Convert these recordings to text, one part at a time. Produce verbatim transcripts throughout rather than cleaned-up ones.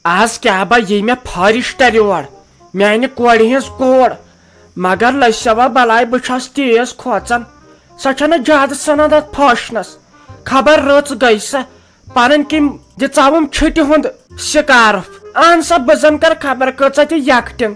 آز کیٛاہ با یی مےٚ فارسٹر یور، میانہِ کورِ ہٕنٛز کوٗر۔ مگر لٔج سا وا بلاے، بہٕ چھس تیز کھوژان۔ سۄ چھنہٕ زیادٕ سنان اتھ فاشنس۔ خبر رٕژ گٔے سا، پنٕنۍ کِنۍ دِژاوُم چھُٹہِ ہُنٛد سکارف۔ اہن سا، بہٕ زن کرٕ خبر کۭژاہ تہِ یکٹنگ۔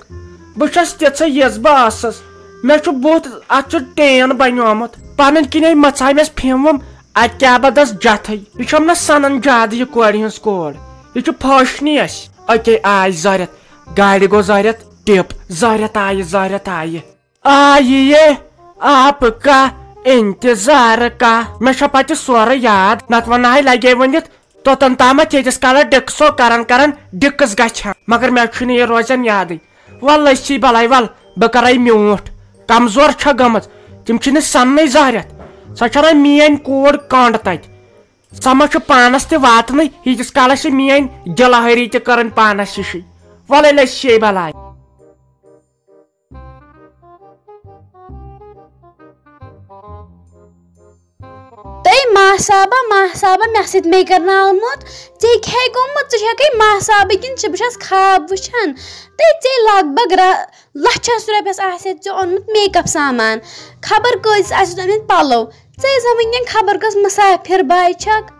بہٕ چھس تِژھٕے یِژھ بہٕ ٲسٕس۔ مےٚ چھُ بُتھ، اتھ چھُ ٹین بنیومُت۔ پنٕنۍ کِنے مژھاے مےٚ پھِموُم، اتہِ کیٛاہ بدس جتھٕے۔ یہِ چھم نہٕ سنان زیادٕ یہِ کورِ ہٕنٛز کوٗر۔ یہِ چھُ فاشنی اسہِ۔ أکے آے زارٮ۪تھ، گاڑِ گوٚو زارٮ۪تھ ٹِپ، زارٮ۪تھ آیہِ، زارٮ۪تھ آیہِ۔ آیہِ یہ آپ کا انتظار کا۔ مےٚ چھا پتہٕ سورُے یاد، نتہٕ ونہٕ ہاے لگے ؤنِتھ توٚتن تامتھ ییٖتِس کالس ڈِکسو کران کران ڈِکس گژھِ ہا۔ مگر مےٚ چھُنہٕ یہِ روزان یادٕے۔ ول لٔسی بلاے ول، بہٕ کرے میوٗٹھ۔ کمزور چھا گٔمٕژ، تِم چھِنہٕ سننٕے زہرٮ۪تھ۔ سۄ چھےٚ رۄنۍ میٲنۍ کوٗر کانٛڈ تتہِ۔ سۄ ما چھُ پانس تہِ واتنٕے، ییٖتِس کالس چھِ میٲنۍ دِلہٲری تہِ کرٕنۍ پانس ہِشٕے۔ ولے لٔسی بلاے۔ تٔمۍ ماہ صٲبہ، ماہ صٲبہ، مےٚ سۭتۍ مے کرناونمُت، ژےٚ کیٛاہ گوٚمُت؟ ژٕ چھکھے ماہ صٲبٕے کِنہٕ ژٕ، بہٕ چھس خواب وٕچھان؟ تٔمۍ ژےٚ لگ بگ را-، لچھس رۄپیس آسہِ ژےٚ اوٚنمُت میک اپ سامان، خبر کۭتِس آسہِ ژےٚ أنمٕتۍ پلو۔ ژٕ زن وٕنکیٚن خبر کۄس مسافر باے چھکھ۔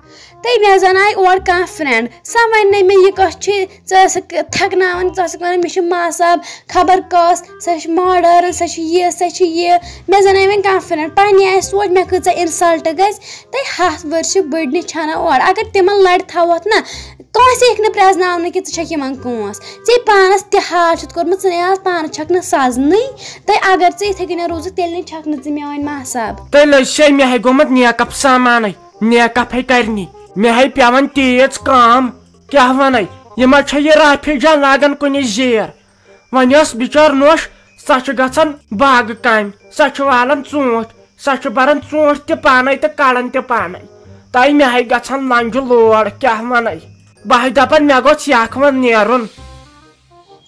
تٔمۍ مےٚ زن آیہِ اورٕ کانٛہہ فرینڈ، سۄ ونہِ نہٕ مےٚ یہِ کۄس چھِ، ژٕ ٲسکھ تھکناوان، ژٕ ٲسکھ ونان مےٚ چھِ ماہ صٲب خبر کۄس، سۄ چھِ ماڈٲرٕن، سۄ چھِ یہِ، سۄ چھِ یہِ۔ مےٚ زن آیہِ وۄنۍ کانٛہہ فرینڈ، پننہِ آیہِ سونٛچ مےٚ کۭژاہ انسلٹ گژھِ۔ تہٕ ہتھ ؤرۍ چھِ بٔڑنہِ چھنہ اورٕ، اگر تِمن لڑِ تھاوتھ نہ، کٲنٛسہِ ہیٚکہِ نہٕ پرٛزناونہٕ کہِ ژٕ چھکھ یِمن کٲنٛس۔ ژےٚ پانس تہِ حال چھُتھ کوٚرمُت، ژٕ نے آز پانہٕ چھکھ نہٕ سزنٕے۔ تہٕ اگر ژٕ یِتھے کٔنۍ روٗزکھ، تیٚلہِ نے چھکھ نہٕ ژٕ میٲنۍ ماہ صٲب۔ تیٚلہِ حظ چھے مےٚ ہے گوٚمُت نیک اپ سامانٕے، نیک اپ ہے کرنی۔ مےٚ ہے پٮ۪وان تیٖژ کٲم، کیٛاہ ونے؟ یہِ ما چھےٚ یہِ رافی جان لاگان کُنہِ زیر؟ وۄنۍ ٲس بِچٲر نوٚش، سۄ چھِ گژھان باغہٕ کامہِ، سۄ چھِ والان ژوٗنٛٹھۍ، سۄ چھِ بران ژوٗنٛٹھۍ تہِ پانے تہٕ کڑان تہِ پانے۔ تۄہہِ مےٚ ہے گژھان لنجہِ لوڑ، کیٛاہ ونے؟ بہٕ ہے دپان مےٚ گوٚژھ یکھ وۄنۍ نیرُن۔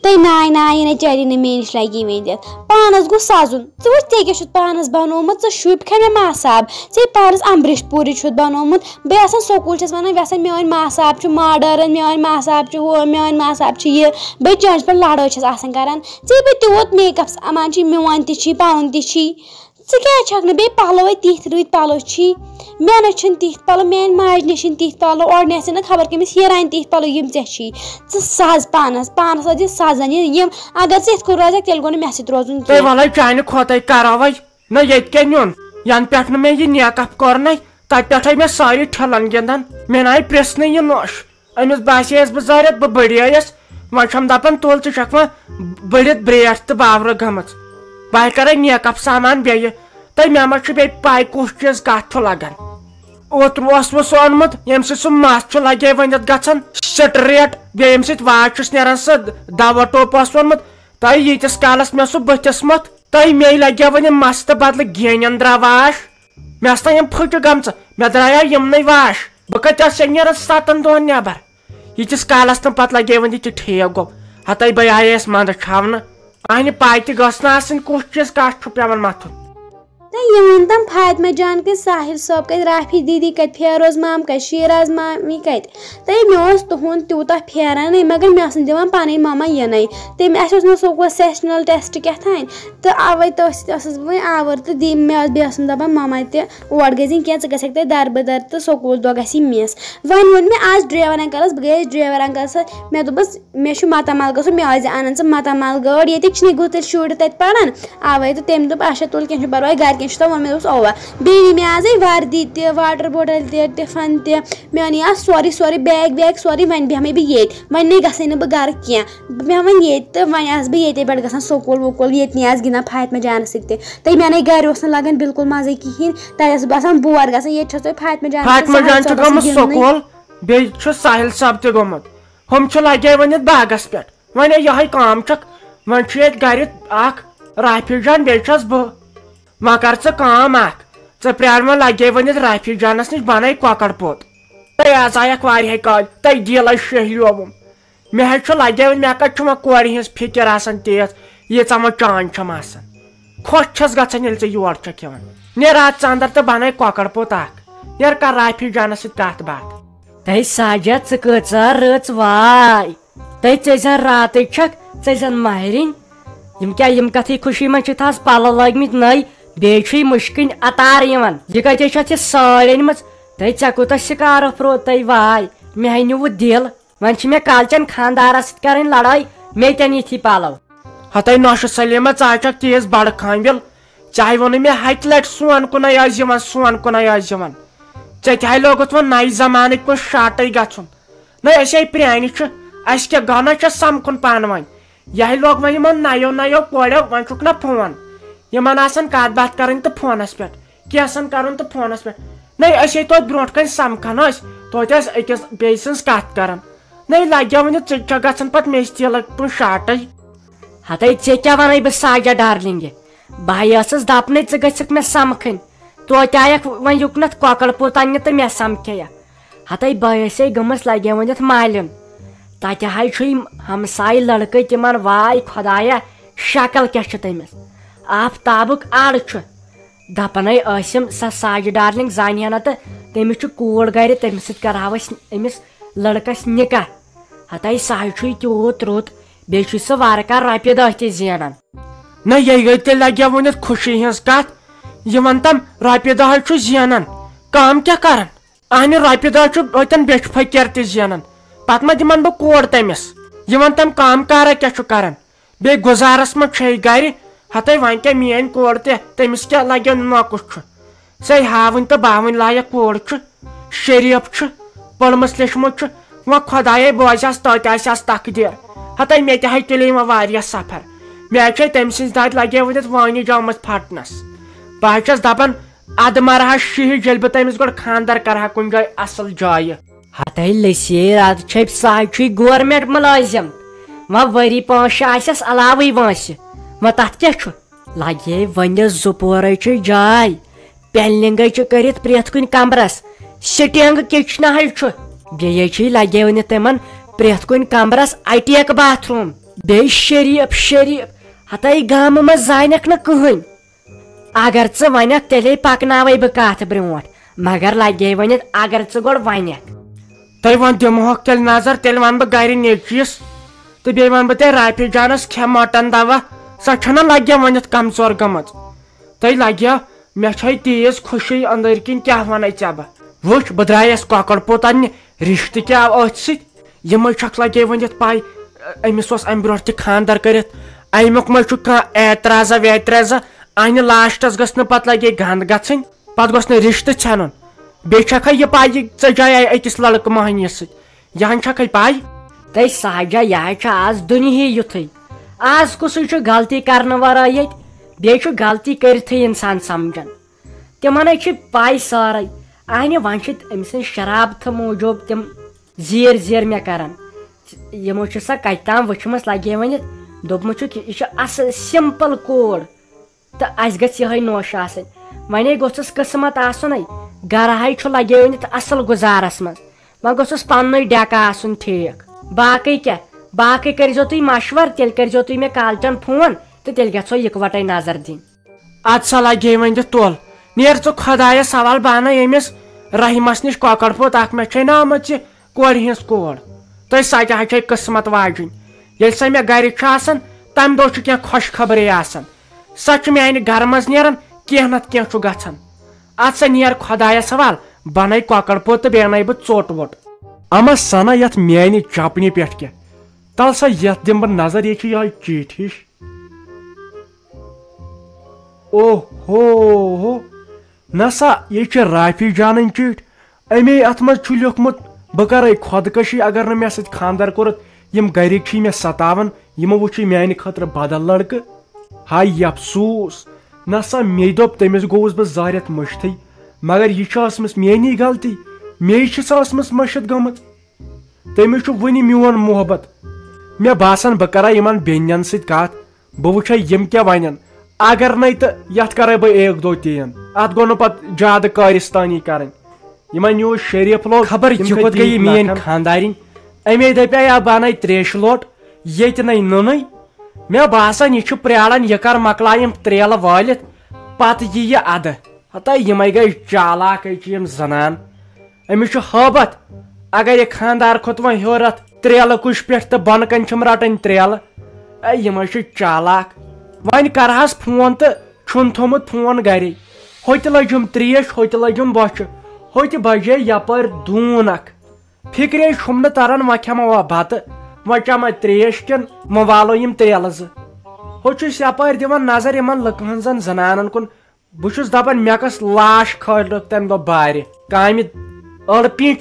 تہٕ ناے ناے نہٕ چرِ نہٕ مےٚ نِش لگی وۄنۍ دِتھ۔ پانس گوٚژھ سزُن۔ ژٕ وٕچھ ژےٚ کیٛاہ چھُتھ پانس بنومُت، ژٕ شوٗبکھا مےٚ ماہ صٲب؟ ژےٚ پانس امبریش پوٗری چھُتھ بنومُت۔ بیٚیہِ آسان سکوٗل چھَس وَنان، یَژھان میٛٲنۍ ماہ صاحب چھُ ماڈٲرٕن، میٛٲنۍ ماہ صاحب چھُ ہُہ، میٛٲنۍ ماہ صاحب چھُ یہِ۔ بیٚیہِ چٲنٛسہِ پٮ۪ٹھ لڑٲے چھَس آسان کران۔ ژےٚ بیٚیہِ تیوٗت میک اپ اَمان چھی، میون تہِ چھی، پَنُن تہِ چھی۔ ژٕ کیٛازِ چھَکھ نہٕ بیٚیہِ پَلوَے تِتھۍ رٕتۍ پَلو چھی؟ مےٚ نہ چھِنہٕ تِتھۍ پَلو، میٛانہِ ماجہِ نہ چھِنہٕ تِتھۍ پَلو، اورٕ نہ چھِنہٕ خبر کٔمِس ہیران تِتھۍ پَلو، یِم ژےٚ چھی۔ ژٕ سَز پانَس، پانَس ٲسۍ زِ سَزان۔ یہِ، یِم، اگر ژٕ یِتھ کٔنۍ روزَکھ، تیٚلہِ گوٚو نہٕ مےٚ سۭتۍ روزُن تُہۍ کینٛہہ۔ وَلَے چانہِ کھۄتَے کَرو وۄنۍ۔ نہ ییٚتہِ کیٛاہ نیُن؟ ینہٕ پٮ۪ٹھ نہٕ مےٚ یہِ نیک اپ کوٚر نَے، تَتہِ پٮ۪ٹھَے مےٚ سٲری ٹھِلَن گِنٛدان۔ مےٚ نَے پرٛژھ نہٕ یہِ نوٚش۔ أمِس باسے یَس بہٕ زارٮ۪تھ، بہٕ بٔڑییَس۔ وۄنۍ چھَم دَپان، تُل، ژٕ چھَکھ وۄنۍ بٔڑِتھ برٛیٹھ تہٕ باورٕ گٔمٕژ۔ بہٕ ہَے کَرَے نیک اپ سامان بیٚیہِ۔ تہٕ مےٚ ما چھُ بیٚیہِ پَے کُس چیٖز کَتھ چھُ لَگان۔ اوترٕ اوس وۄنۍ سُہ اوٚنمُت، ییٚمہِ سۭتۍ سُہ مَس چھُ لَگے ؤنِتھ گژھان سٹریٹ، بیٚیہِ ییٚمہِ سۭتۍ واش چھُس نیران، سُہ دوا ٹوٚپ اوس اوٚنمُت۔ تۄہہِ ییٖتِس کالَس مےٚ سُہ بٕتھِس مَتھ، تۄہہِ مے لگیو وۄنۍ یِم مستہٕ بدلہٕ گینٮ۪ن درٛاو واش۔ مےٚ آسہٕ نا یِم پھٕٹہِ گٔمژٕ، مےٚ درٛایاو یِمنٕے واش۔ بہٕ کتہِ آسہٕ ژےٚ نیران ستن دۄہن نٮ۪بر؟ ییٖتِس کالس نہٕ پتہٕ لگے وۄنۍ یہِ تہِ ٹھیک گوٚو۔ ہتے بہٕ آیس منٛدٕ چھاونہٕ۔ اہنہِ پاے تہِ گٔژھ نہٕ آسٕنۍ کُس چیٖز کتھ چھُ پٮ۪وان متھُن۔ تہٕ یہِ ؤنۍ تم فاطمہ جان کِس ساحل صٲب کتہِ، رافی دیدی کتہِ، فیروز مام کتہِ، شیراز مامی کتہِ؟ تہٕ مےٚ اوس تُہُنٛد تیوٗتاہ پھیرانٕے، مگر مےٚ ٲس نہٕ دِوان پنٕنۍ مما یِنَے۔ تٔمۍ، اَسہِ اوس نہٕ سکوٗلَس sessional test کیٛاہ تھانۍ، تہٕ اَوَے تٔتھۍ سۭتۍ ٲسٕس بہٕ وۄنۍ آوُر تہٕ دی-، مےٚ ٲس، بیٚیہِ ٲسٕم دَپان مما تہِ، اور گٔژھۍ زِ نہٕ کینٛہہ، ژٕ گژھکھ تَتہِ دَربٕدَر تہٕ سکوٗل دۄہ گژھی miss۔ وۄنۍ ووٚن مےٚ آز driver uncle-س، بہٕ گٔیَس driver uncle-س سۭتۍ، مےٚ دوٚپُس، مےٚ چھُ ماتامال گژھُن، مےٚ ٲسۍ زِ اَنان ژٕ ماتامال گٲڑۍ، ییٚتِکۍ چھِنہٕ گُتٕلۍ شُرۍ تَتہِ پَران۔ اَوَے تہٕ تٔمۍ دوٚپ، اچھا تُل، کینٛہہ چھُنہٕ پَرواے، گَرِکٮ۪ن چھُ تَوَے ووٚنمُت، مےٚ دوٚپُس، اَوا۔ بیٚیہِ نی مےٚ آزٕے وردی تہِ، water bottle تہِ، ٹِفَن تہِ۔ مےٚ اَنہِ آز سورُے، سورُے bag ویگ سورُے، وۄنۍ بیٚہمَے بہٕ ییٚتۍ، وۄنۍ نَے گژھَے نہٕ بہٕ گَرٕ کینٛہہ۔ بہٕ بیٚہمہٕ وۄنۍ ییٚتہِ تہٕ وۄنۍ آسہٕ بہٕ ییٚتے پٮ۪ٹھ گژھان سکوٗل وکوٗل، ییٚتہِ نٕے آسہٕ گِنٛدان فاطمہ جانَس سۭتۍ تہِ۔ تہٕ مےٚ نَے گَرِ اوس نہٕ لَگان بِلکُل مَزَے کِہیٖنۍ، تَتہِ ٲسٕس بہٕ آسان bore گژھان۔ ییٚتہِ چھَس تۄہہِ فاطمہ جانَس سۭتۍ، فاطمہ ساحل جان چھُ صٲبَس گوٚمُت سۭتۍ گِنٛدنٕے۔ سکوٗل، بیٚیہِ چھُ ساحل صٲب تہِ گوٚمُت۔ ہُم چھِ لَگے وۄنۍ یَتھ باغَس پٮ۪ٹھ۔ وۄنۍ یِہوٚے کٲم چھَکھ، وۄنۍ چھُ ییٚتہِ گَرِ اَکھ رافی جان، بیٚیہِ چھَس بہٕ۔ وۄنۍ کر ژٕ کٲم اکھ، ژٕ پرٛار وۄنۍ لگے وۄنۍ ییٚتہِ رافی جانس نِش بنٲے کۄکر پوٚت۔ تہٕ آز آیکھ واریاہے کالہِ، تہٕ دیٖلے شیہلیووُم۔ مےٚ حظ چھُ لگے وۄنۍ، مےٚ کتہِ چھُ وۄنۍ کورِ ہٕنٛز فکر آسان تیز، ییٖژاہ وۄنۍ چانۍ چھم آسان۔ خۄش چھس گژھان ییٚلہِ ژٕ یور چھکھ یِوان۔ نیر اتھ ژٕ اندر تہٕ بنٲے کۄکر پوٚت اکھ۔ نیر کر رافی جانس سۭتۍ کتھ باتھ۔ ہے ساجد، ژٕ کۭژاہ رٕژ واے۔ تہٕ ژےٚ زن راتٕے چھکھ، ژےٚ زن ماہرِنۍ۔ یِم کیٛاہ، یِم کتھٕے خوشی منٛز چھِ تھاس پلو لٲگمٕتۍ نٔے، بیٚیہِ چھُے مُشکِنۍ اَتار یِوان۔ یہِ کتہِ چھِ اتھ یہِ سٲڑۍ أنمٕژ؟ تہٕ ژےٚ کوٗتاہ سِکارُف روٗد تہٕ واے، مےٚ ہَے نیوٗ دِل۔ وۄنۍ چھِ مےٚ کالچن خاندارس سۭتۍ کرٕنۍ لڑٲے، مےٚ تہِ اَن یِتھی پلو۔ ہتے نوشہِ سلیمہ، ژٕ ہا چھکھ تیز بڑٕ کھامبِل۔ ژےٚ ہَے ووٚنُے مےٚ ہتہِ لٹہِ سون کُنے آز یِوان، سون کُنے آز یِوان۔ ژےٚ تہِ ہَے لوگُتھ وۄنۍ نَیہِ زمانٕکۍ پٲٹھۍ شاٹے گژھُن۔ نہ، أسۍ ہے پرٛانہِ چھِ، اَسہِ کیٛاہ گۄناہ چھےٚ سمکھُن پانہٕ ؤنۍ؟ یہِ ہَے لوگ وۄنۍ یِمن نَیو نَیو کورٮ۪و، وۄنۍ چھُکھ نہ فون۔ یِمن آسان کتھ باتھ کرٕنۍ تہٕ فونس پٮ۪ٹھ، کینٛژھن کرُن تہٕ فونس پٮ۪ٹھ۔ نہ، أسۍ ہے توتہِ برونٛٹھ کنہِ سمکھان ٲسۍ، توتہِ ٲسۍ أکِس بیٚیہِ سٕنٛز کتھ کران۔ نہ، یہِ لگیو وۄنۍ، ژٕ چھکھ گژھان پتہٕ مےٚ سۭتۍ تیٖلٕے پٲٹھۍ شاٹے۔ ہتے ژےٚ کیٛاہ ونے بہٕ ساجہ ڈارلنگہِ؟ بہٕ ہَے ٲسٕس دپنٕے ژٕ گژھکھ مےٚ سمکھٕنۍ، توتہِ آیکھ وۄنۍ یُکنتھ کۄکر پوٗت اننہِ تہٕ مےٚ سمکھے۔ ہتے بہٕ ٲسے گٔمٕژ لگے ؤنِتھ مالِن، تتہِ ہاے چھُے ہمسایہِ لڑکہٕ تِمن، واے خۄدایا، شکل کیٛاہ چھِ تٔمِس؟ آفتابُک اڑ چھُ۔ دپنے ٲسِم سۄ ساجہِ ڈارلنگ زانہِ ہا نہ تہٕ تٔمِس چھُ کوٗر گرِ، تٔمِس سۭتۍ کرہاو أسۍ أمِس لڑکس نکاح۔ ہتے سُہ ہاے چھُے تیوٗت رُت، بیٚیہِ چھُے سُہ وارٕ کارٕ رۄپیہِ دہ تہِ زینان۔ نہ، یہِ گٔے تیٚلہِ لگیو ؤنِتھ خوشی ہٕنٛز کتھ۔ یہِ ون تم رۄپیہِ دہ ہاے چھُ زینان، کٲم کیٛاہ کران؟ اہنہِ رۄپیہِ دہ چھُ اتٮ۪ن بیچھِ فقیٖر تہِ زینان، پتہٕ ما دِمن بہٕ کورِ تٔمِس؟ یہِ ون تم کٲم کارا کیٛاہ چھُ کران؟ بیٚیہِ گُزارس منٛز چھے گرِ، ہتے وۄنۍ کیٛاہ میٲنۍ کورِ تہِ، تٔمِس کیٛاہ لگیو نۄقُص چھُ؟ سۄے ہاوٕنۍ تہٕ باوٕنۍ لایق کورِ چھُ، شریف چھُ، پٔرمٕژ لیچھمٕژ چھُ۔ وۄنۍ خۄدایے بوزِ ہس، توتہِ آسہِ ہس تقدیر۔ ہتے مےٚ تہِ ہاے تُلے وۄنۍ واریاہ سفر۔ مےٚ ہاے چھے تٔمۍ سٕنٛزِ دادِ لگے ؤنِتھ وٲنِج آمٕژ پھٹنس۔ بہٕ ہاے چھس دپان، ادٕ مرٕ ہا شِہِج، ییٚلہِ بہٕ تٔمِس گۄڈٕ خانٛدر کرٕ ہا کُنہِ جایہِ اصل جایہِ۔ ہتے لٔسی راتہٕ چھپۍ ساے چھُے گورمنٹ مُلٲزِم۔ وۄنۍ ؤری پانٛژھ شےٚ آسٮ۪س علاوٕے وٲنٛسہِ۔ وۄنۍ تتھ کیٛاہ چھُ؟ لگے ؤنِس زٕ پورے چھُے جاے۔ پینلنگے چھِ کٔرِتھ پرٛٮ۪تھ کُنہِ کمرس۔ سٹینگ کچنہ ہاے چھُ۔ بیٚیہِ چھُے لگے ؤنِتھ تِمن پرٛٮ۪تھ کُنہِ کمرس اٹیک باتھ روٗم۔ بیٚیہِ شریف شریف۔ ہتے گامہٕ منٛز زانکھ نہٕ کٕہٕنۍ۔ اگر ژٕ ونکھ، تیٚلے پکناوے بہٕ کتھ برونٛٹھ، مگر لگے ؤنِتھ، اگر ژٕ گۄڈٕ ونکھ۔ تۄہہِ وۄنۍ دِمہوکھ تیٚلہِ نظر، تیٚلہِ ونہٕ بہٕ گرِ نیٚچوِس، تہٕ بیٚیہِ ونہٕ بہٕ تۄہہِ رافی جانس کھےٚ مٹن دوا، سۄ چھنہ لگے ؤنِتھ کمزور گٔمٕژ۔ تۄہہِ لگیو، مےٚ چھے تیز خوشی أنٛدٕرۍ کِنۍ، کیٛاہ ونَے ژےٚ بہٕ؟ وٕچھ، بہٕ درٛایس کۄکر پوٗت اننہِ، رشتہٕ کیٛاہ آو أتھۍ سۭتۍ؟ یِمے چھکھ لگے ؤنِتھ پاے، أمِس اوس امہِ برونٛٹھ تہِ خانٛدر کٔرِتھ، امیُک ما چھُ کانٛہہ اعتراضا ویتراضا؟ اہنہِ لاسٹس گٔژھ نہٕ پتہٕ لگے گنٛد گژھٕنۍ، پتہٕ گوٚژھ نہٕ رشتہٕ ژھٮ۪نُن۔ بیٚیہِ چھکھا یہِ پاے، یہِ ژےٚ جایہِ آیہِ أکِس لڑکہٕ مۄہنِوِس سۭتۍ، یہِ ہن چھکھے پاے؟ تہٕ ساجا، یہِ ہا چھُ آز دُنیاہٕے یُتھُے۔ آز کُسُے چھُ غلطی کرنہٕ ورٲے ییٚتہِ، بیٚیہِ چھُ غلطی کٔرِتھٕے انسان سمجھان۔ تِمن ہے چھِ پاے سٲرٕے۔ اہنہِ وۄنۍ چھِ أمۍ سٕنٛدِ شرابتہٕ موٗجوٗب تِم زیٖر زیٖر مےٚ کران۔ یِمو چھِ سۄ کتہِ تام وٕچھمٕژ لگے ؤنِتھ، دوٚپمُت چھُکھ، یہِ چھِ اصل سمپل کوٗر۔ تہٕ اسہِ گژھِ یِہے نوش آسٕنۍ۔ وۄنے گوٚژھُس قسمت آسُنے، گرٕ ہاے چھُ لگے ؤنِتھ اصل گُزارس منٛز۔ وۄنۍ گوٚژھُس پننُے ڈیکہٕ آسُن ٹھیٖک۔ باقٕے کیٛاہ؟ باقٕے کٔرۍزیو تُہۍ مشور، تیٚلہِ کٔرۍزیو تُہۍ مےٚ کالچن فون تہٕ تیٚلہِ گژھو یکوٹے نظر دِنۍ۔ اد سا لگے وۄنۍ دِتھ تول۔ نیر ژٕ خۄدایس حوالہٕ، بہٕ انَے أمِس رحیمس نِش کۄکر پوٗت اکھ، مےٚ چھے نہٕ آمٕژ یہِ کورِ ہٕنٛز کور۔ تہٕ سۄ تہِ ہا چھے قٕسمت واجِنۍ۔ ییٚلہِ سۄ مےٚ گرِ چھِ آسان، تمہِ دۄہ چھُ کینٛہہ خۄش خبرے آسان۔ سۄ چھِ میانہِ گرٕ منٛز نیران، کینٛہہ نتہٕ کینٛہہ چھُ گژھان۔ اد سا نیر خۄدایس حوالہٕ، بنَے کۄکر پوٗت تہٕ بیٚیہِ انَے بہٕ ژوٚٹ ووٚٹ۔ اما سنا یتھ میانہِ چپنہِ پٮ۪ٹھ کیٛاہ؟ تل سا یتھ دِمہٕ بہٕ نظر، یہِ چھِ یِہوٚے چِٹھۍ ہِش۔ او ہو ہو، نہ سا، یہِ چھِ رافی جانٕنۍ چِٹھۍ۔ أمے اَتھ منٛز چھُ لیوٚکھمُت، بہٕ کَرَے خۄدکٔشی اگر نہٕ مےٚ سۭتۍ خانٛدر کوٚرُتھ۔ یِم گَرِکۍ چھِ مےٚ ستاوان، یِمو وٕچھ مےٚ میٛانہِ خٲطرٕ بدل لڑکہٕ۔ ہاے افسوس، نہ سا، مے دوٚپ تٔمِس گوٚوُس بہٕ زارٮ۪تھ مٔشتھٕے، مگر یہِ چھِ ٲسمٕژ میٛٲنی غلطی، مے چھِ سۄ ٲسمٕژ مٔشِتھ گٔمٕژ۔ تٔمِس چھُ وُنہِ میون محبت۔ مےٚ باسان، بہٕ کرا یِمن بیٚنٮ۪ن سۭتۍ کتھ، بہٕ وٕچھے یِم کیٛاہ ونن۔ اگر نے تہٕ یتھ کرے بہٕ ایک دو تین۔ اتھ گوٚو نہٕ پتہٕ زیادٕ کارستانی کرٕنۍ۔ یِمن یوٗت شریف لوگ، خبر یِم یہِ کوٚت کھٔتۍ گٔیہِ ییٖتۍ میٲنۍ نکھن۔ خانٛدارِنۍ؟ امے دپے یا بہٕ انَے تریشہِ لوٹ، ییٚتہِ نے نُنٕے۔ مےٚ باسان، یہِ چھُ پرٛاران، یہِ کر مۄکلایہِ یِم تریلہٕ وٲلِتھ، پتہٕ یہِ یہِ ادٕ۔ ہتا یِمے گٔے چالاک، أکۍ چھِ یِم زنان۔ أمِس چھُ ہٲبتھ، اگر یہِ خانٛدار کھوٚت وۄنۍ ہیوٚر اَتھ تریلہٕ کُش پٮ۪ٹھ تہٕ بۄنہٕ کنہِ چھِم رٹٕنۍ تریلہٕ۔ اے، یِم حظ چھِ چالاک۔ وۄنۍ کرہس فون تہٕ چھُن تھوٚمُت فون گرے۔ ہوٚتہِ لٔجِم تریش، ہوٚتہِ لٔجِم بۄچھِ، ہوٚتہِ بجے یپٲرۍ دوٗن اکھ۔ فکرے چھُم نہٕ تران، وۄنۍ کھٮ۪مہ وا بتہٕ، وۄنۍ چمہ تریش کِنہٕ وۄنۍ والو یِم تریلہٕ زٕ۔ ہُہ چھُس یپٲرۍ دِوان نظر یِمن لُکہٕ ہٕنٛزن زنانن کُن۔ بہٕ چھُس دپان، مےٚ کۄس لاش کھٲلکھ تمہِ دۄہ بارِ؟ کامہِ أڑ پیٖنٛچ